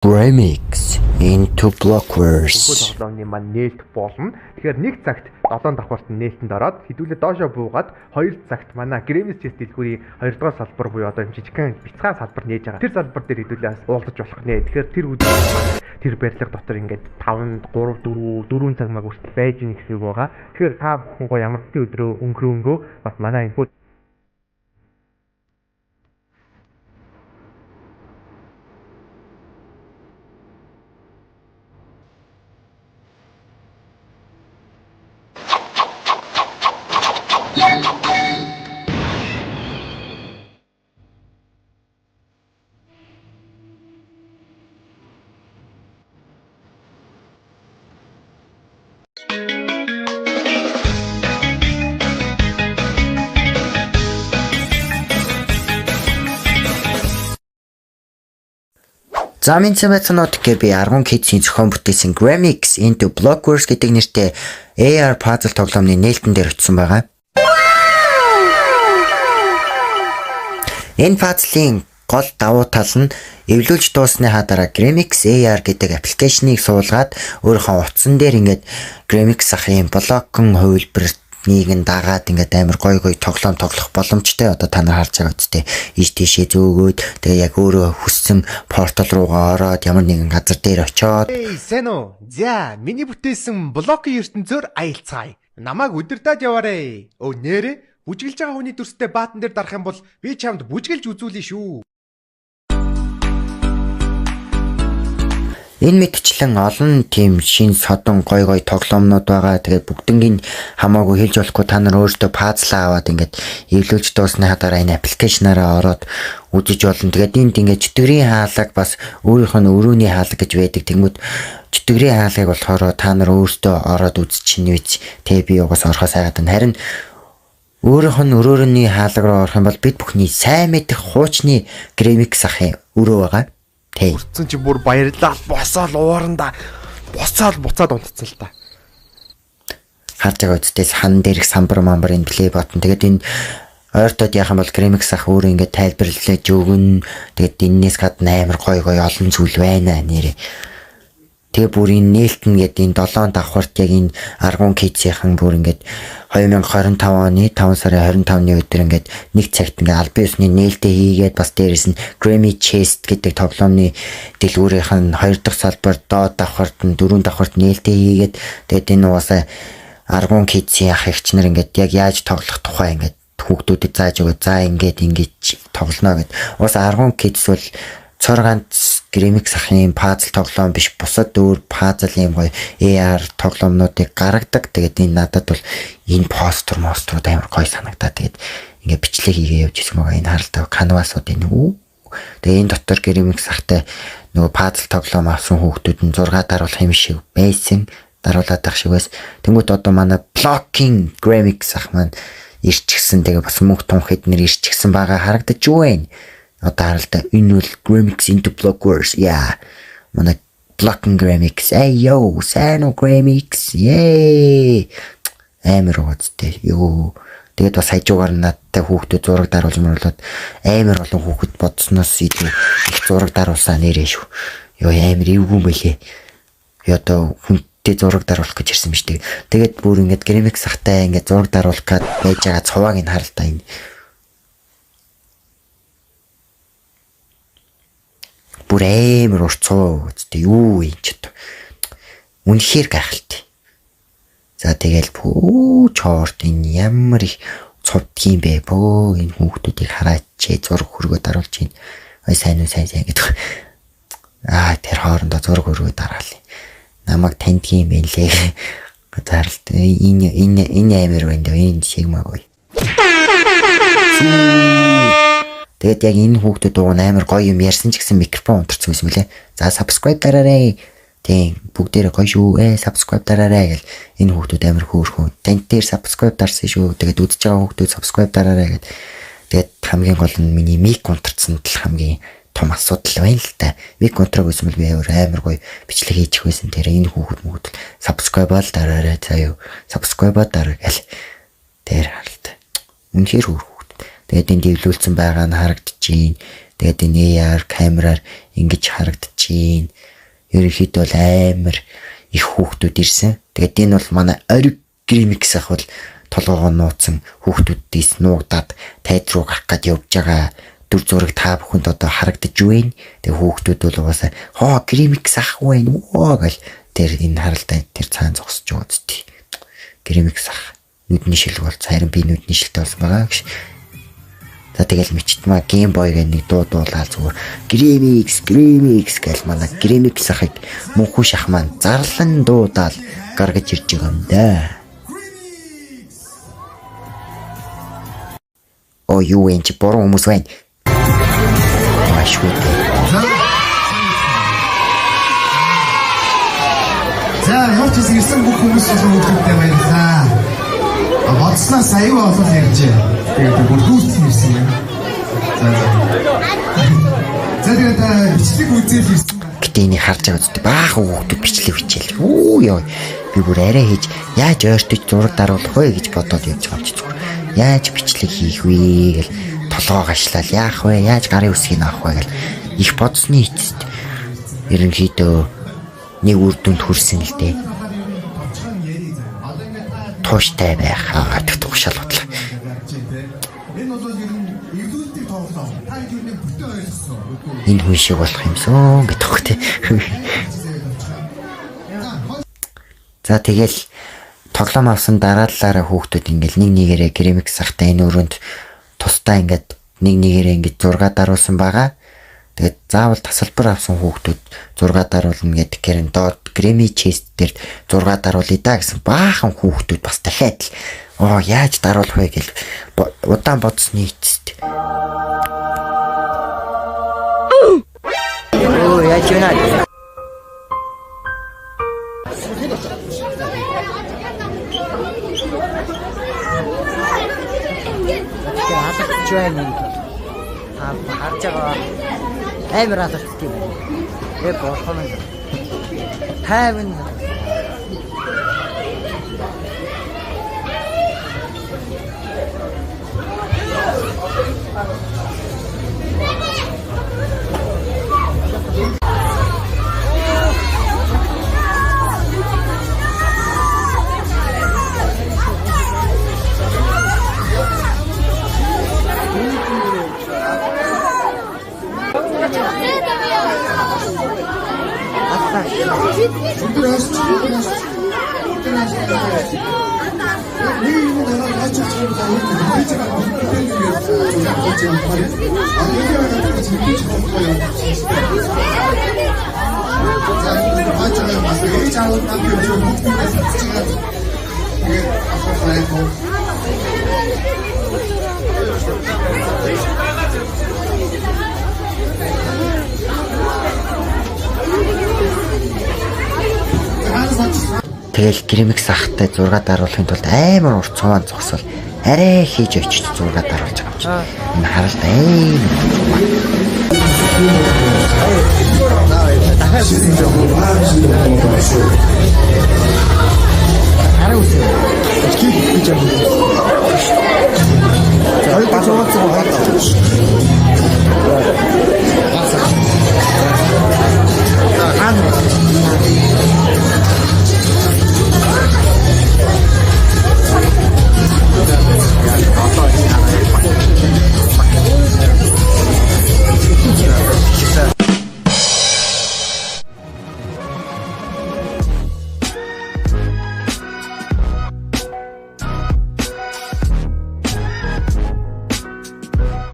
Remix into Blockverse. Энэхүү тоглоомны маань нээлт болно. Тэгэхээр нэг цагт 7 давхарт нээлтэнд ороод хэдүүлээ доошо буугаад 2 цагт манай Gremix Chess дэлгүүрийн 2 дугаар салбар буюу одоо юм жижигхэн бяцхан салбар нээж байгаа. Тэр салбар дээр хэдүүлээ бас уулзаж болох нэ. Тэгэхээр тэр өдөр тэр барилга дотор ингээд 5 3 4 4 цаг маг хүртэл байж ийн гэсэн үг байгаа. Тэгэхээр та бүхэн гоо ямар ч өдрөө өнгөрөөнгөө бас манай энэхүү За минь сайн байцгаана уу, тэгэхээр би Аргун Kids-ийн зохион бүтээсэн Gramix into Blockverse гэдэг нэртэй AR puzzle тоглоомны нээлтэн дээр очисон байгаа. Энэ пазлын гол давуу тал нь эвлүүлж дууссныхаа дараа Gramix AR гэдэг аппликейшнийг суулгаад өөрийнхөө утсан дээр ингээд Gramix ахын блокн хувилбарыг нь дагаад ингээд амар гой гой тоглоом тоглох боломжтой. Одоо та нар харж байгаа үстэй ийш тийшээ зөөгөөд тэгээ яг өөрөө хүссэн портал руугаа ороод ямар нэгэн газар дээр очиод Эй, сайн уу? За, миний бүтээсэн блокийн ертөнцөөр аялцгаая. Намайг удирдах яваарэ. Өө нэрээ бүжиглж байгаа хүний дүрстэй баатан дээр дарах юм бол би чамд бүжиглж үзүүлье шүү. Энэ мэтчлэн олон тийм шин содон гой гой тоглоомнууд байгаа. Тэгээд бүгднийг хамаагүй хэлж болохгүй, та нар өөрсдөө пазлаа аваад ингээд эвлүүлж дууссныхаа дараа энэ аппликейшнаараа ороод үзэж болно. Тэгээд энд ингээд чөтгөрийн хаалга бас өөрийнх нь өрөөний хаалга гэж байдаг. Тэнгүүд чөтгөрийн хаалгыг болохоор та нар өөрсдөө ороод үзчихнэ үз. Тэгээ би угаас орохоос айгаад байна. Харин өөрийнх нь өрөөрөний хаалга руу орох юм бол бид бүхний сайн мэдэх хуучны Gramix ахын өрөө байгаа. Тэ. Үрцэн чи бүр баярлал босоол ууранда босоол буцаад унтцсан л та. Харж байгаа үстээс хан дээрх самбар мамбар энэ плей button. Тэгээд энэ ойртоод яах юм бол Gramix ах өөрөө ингээд тайлбарлаж өгнө. Тэгээд энэс гадна амар гой гой олон зүйл байна нэрээ. Тэгээ бүр энэ нээлтэн гэдэг энэ 7 давхарт яг энэ Аргун Kids-ийн бүр ингээд 2025 оны 5 сарын 25-ны өдөр ингээд нэг цагт ингээд албан ёсны нээлтээ хийгээд бас дээрэс нь Grammy Chest гэдэг тоглоомны дэлгүүрийнх нь 2 дахь салбар доод давхарт нь 4 давхарт нээлтээ хийгээд тэгээд энэ угаасаа Аргун Kids-ийн ах эгч нар ингээд яг яаж тоглох тухай ингээд хүүхдүүдэд зааж өгөө. За ингээд ингэж тоглоно гэд. Угаасаа Аргун Kids бол цор ганц Gramix ахын пазл тоглоом биш, бусад өөр пазл юм гоё AR тоглоомнуудыг гаргадаг. Тэгээд энэ надад бол энэ постэр мострууд амар гоё санагдаа. Тэгээд ингээ бичлэг хийгээ явж ирсэн байгаа. Энэ харалтай канвасууд энэ үү. Тэгээд энэ дотор Gramix ахтай нөгөө пазл тоглоом авсан хүүхдүүд нь 6 даруулах юм шиг байсан. Даруулаад ах шиг байс. Тэнгүүт одоо манай Blocking Gramix ах маань ирчихсэн. Тэгээ бас мөнх тунх эднэр ирчихсэн байгаа харагдаж байна. Одоо харалта энэ бол Gramix into Blockverse. Yeah. Манай Blocking Gramix. Hey yo, сайн уу Gramix. Yay. Амар ууцтай. Йоо. Тэгээд бас хажуугаар надтай хүүхдүүд зураг даруулж мөрлөөд амар олон хүүхэд бодсноос илүү их зураг даруулсан нэрээ шүү. Йоо, амар эвгүй юм байлээ. Би одоо хүнтэй зураг даруулах гэж ирсэн биз дээ. Тэгээд бүр ингээд Gramix ахтай ингээд зураг даруулах гээд байж байгаа цувааг нь харалта энэ. Бүр амар урт цуу үстэй юу юм ч одоо. Үнэхээр гайхалтай. За тэгэл пүү чорт энэ ямар их цувдгийм бэ бөө энэ хүүхдүүдийг хараач зураг хөргөө даруулж байна. Ой сайн уу сайн сайн гэдэг. Аа тэр хоорондоо зураг хөргөө дараал. Намайг таньдгийм байх лээ. Заралт энэ энэ энэ амар байна даа энэ шигмаагүй. Тэгээд яг энэ хүүхдүүд уг нь амар гоё юм ярьсан ч гэсэн микрофон унтарсан байсан мөлий. За subscribe дараарай. Тийм бүгдээрээ гоё шүү. Subscribe дараарай гэл энэ хүүхдүүд амар хөөрхөн. Танд дээр subscribe дарсан шүү. Тэгээд үзэж байгаа хүүхдүүд subscribe дараарай гэд. Тэгээд хамгийн гол нь миний мик унтарсан тал хамгийн том асуудал байна л та. Мик унтраг байсан бол би амар гоё бичлэг хийчих байсан. Тэр энэ хүүхдүүд мөхөд subscribe ал дараарай. За юу. Subscribe дараа гэл. Тэр харалт. Үнэхээр хөөрхөн. Тэгээд энд дэвлүүлсэн байгаа нь харагдаж байна. Тэгээд энэ AR камераар ингэж харагдаж байна. Ерөнхийдөө бол амар их хүүхдүүд ирсэн. Тэгээд энэ бол манай ориг Grimix ах бол толгоогоо нууцсан хүүхдүүдээс нуугдаад тайз руу гарах гээд явж байгаа дүр зураг та бүхэнд одоо харагдаж байна. Тэгээ хүүхдүүд бол угаасаа хоо Grimix ах байна оо гэл тэр энэ харалтай тэр цаан зогсож байгаа үстий. Grimix ах нүдний шилэг бол харин би нүдний шилтэй болсон байгаа гэж. За тэгэл мичтмаа Game Boy гэх нэг дуу дуулаад зүгээр Grimix Grimix гэл манай Grimix ахыг мөнхүү шах маань зарлан дуудаал гаргаж ирж байгаа юм да. Оо юу вэ чи буруу хүмүүс байна. Ашгүй дээ. За ямар ч гэсэн ирсэн бүх хүмүүс болон хүүхдүүдтэй баярлалаа. Бодсноос аюу олон ярьжээ. Тэгээд бүр хүүхдсэн ирсэн юм. За за. За тэгээд бичлэг үзэл ирсэн. Гэтэ энийг харж байгаа үстэ баахан хүүхдүүд бичлэг бичээл. Үу ёо. Би бүр арай хийж яаж ойртож зураг даруулах вэ гэж бодоод явж байгаа юм чи зүгээр. Яаж бичлэг хийх вэ гэл толгоо гашлал яах вэ? Яаж гарын үсгийг авах вэ гэл их бодсны эцэст ерөнхийдөө нэг үр дүнд хүрсэн л дээ. Тууштай байх гэдэг тугшаал бодлоо. Энэ бол ер нь эвлүүлдэг тоглоом. Та юу нэг бүтэн ойлгосон. Энэ хүн шиг болох юмсан гэдэг үг те. За тэгэл тоглоом авсан дараалалаараа хүүхдүүд ингээл нэг нэгээрээ Grimix ахтай энэ өрөөнд тусдаа ингээд нэг нэгээрээ ингээд зураг даруулсан байгаа. Тэгээд заавал тасалбар авсан хүүхдүүд зураг даруулна гэдэг гэрэн доод Grammy Chest дээр зураг даруулъя да гэсэн баахан хүүхдүүд бас дахиад л оо яаж даруулах вэ гэл удаан бодсны эцэст. Оо яаж юм аа? Алгадч байна энэ. Та харж байгаа амар алгаддаг юм. Яг бурхан минь. 50. Тэгэл Grimix ахтай зураг даруулахын тулд амар урт цувaan зогсвол арай хийж очиж зураг даруулж байгаа юм чинь. Энэ харалт амар цуваа. Хараа үсэ. Кик гэж юм. За хоёр цуваа.